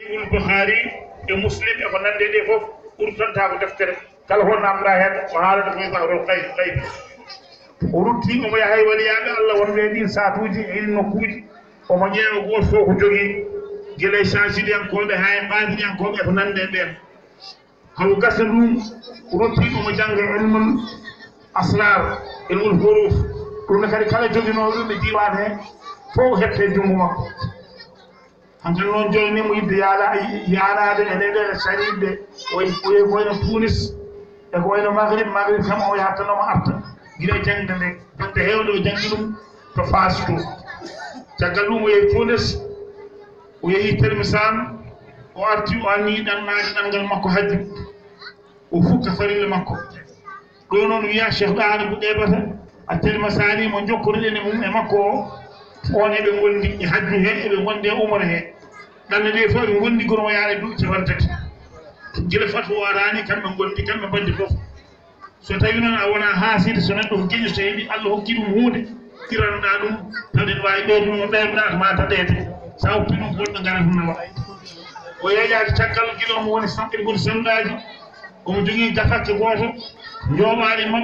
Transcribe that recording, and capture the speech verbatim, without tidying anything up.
Sahihul Bukhari e Muslim e ko nande ɗe fof, ɓurtantaako deftere. Kala ko namda heen, o haalata ko e zahrul ghaib, ghaib. O rutti, omo yaha e waliyaaɓe Allah wonɓe e ɗin saatuuji, e ɗin nokkuuji. Omo ƴeewa gooto fof ko jogii, gila e Saasidiyankooɓe haa e Qaadiriyankooɓe e ko nande e ɓeen. Haw gasa ɗum, rutti omo jannga ilmul asrar, ilmul huruf. Ɗum ne kadi kala joginooɗo ɗum e diiwaan he, fof heɓte junngo makko. Hankan noon jolni mo yidde yaala-, yaanaade e leyɗeele sariiɓe, o, o, ko wayno Tunis, e ko wayno Maghrib, Maghrib kam o yahata noon arta. Gila jangde nde, jangde heewde o jangi ɗum to Faas to. Caggal ɗum o yehi Tunis, o yehi Termisan, o arti o anni ɗannaade ɗanngal makko hajju. O fukka farilla makko. Ɗo noon wiya Cheikh Ɗaani ko ɗeɓata, a telma sani mo jokkoreɗen e mum e makko o, on eɓe ngondi e hajju he, eɓe ngondi e umra he. Ɗanle ɗe fof eɓe ngondi gono yaare duuɓi capanɗe tati. Gila fatu o arani, kamɓe ngondi, kamɓe mbaddi fof. So tawi noon a wona haaside, so neɗɗo ko geño, so heɓi Allah hokki ɗum huunde, tiranoɗa ɗum, taw ɗen wawi ɓeydude mo ɓeyduɗa, ma taɗede. Sa oppi ɗum ko wonɗo ngara ɗum nawa. O yeeƴaaki caggal gila omo woni sanɗiri woni senndaji, omo jogii gafakke gooto, jooɓaani makko.